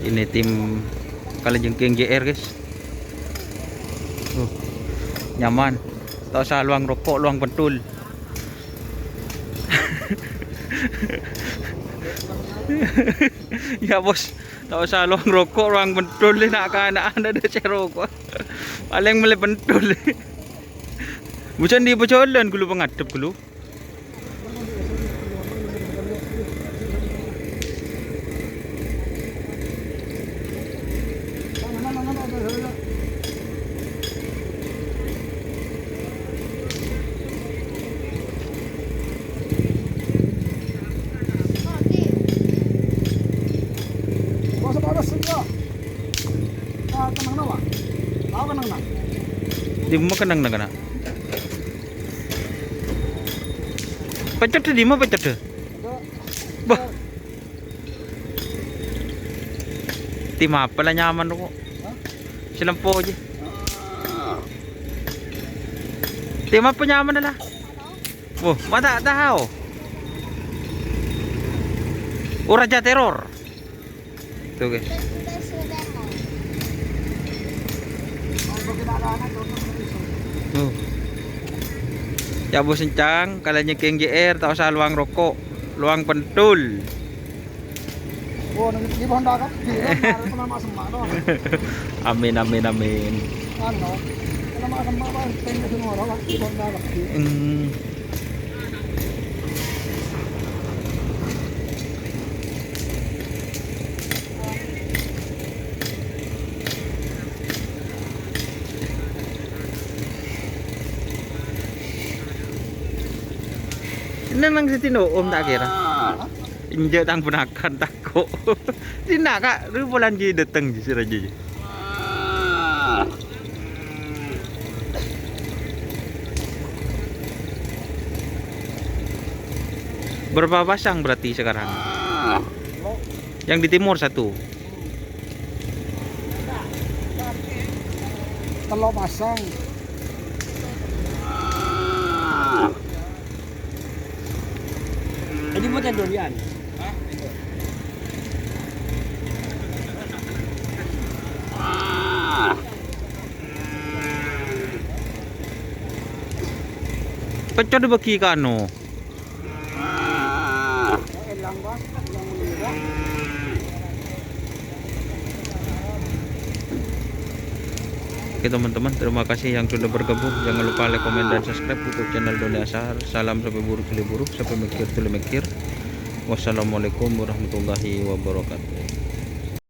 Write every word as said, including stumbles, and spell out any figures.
Ini tim Kalajengking J R, guys. Uh, nyaman. Ta' osa lowang roko', lowang pentul. Ya, Bos. Ta' osa lowang roko', lowang pentul, na'-kana'an adâ' sè roko'. Palèng mellè pentul. Bhujan di pojhâlân ghâllu, pangadhep ghâllu. Dimma kennengnga, kana'? Pèccèddhâ dimma pèccèddhâ? Bâh. Tim apa la nyaman kok? Hah? Sè lempo jiyâ. Tim apa nyaman la? Wah, ma' ta' tao. Oh, Raja Teror. Tuh, guys. Tuh. Ya, Bos Encang, Kalajengking J R, ta' osa lowang roko', lowang pentul. Oh, neng di Honda Cup, di Honda, itu nama semma, no. Amin, amin, amin. Anu, nama semma, Pak, tengok semua orang, Pak, di Honda Cup. Hmm. Neng, neng sè tino, Om, ta' kèra. Enjâ' tang ponakan tako'. Dinna', Ka', rè bulân jiyâ dâteng jiyâ, sè rajâ jiyâ. Berapa pasang berarti sekarang? Yang di timur satu. Tello' pasang. Jadi buat yang durian. Pèccèddhâ bâgi ka anu. Oke, teman-teman, terima kasih yang sudah bergabung. Jangan lupa like, komen, dan subscribe YouTube channel Doni Asar. Salam sampè buru dhuli buru, sampè mèkkèr dhuli mèkkèr. Wassalamualaikum warahmatullahi wabarakatuh.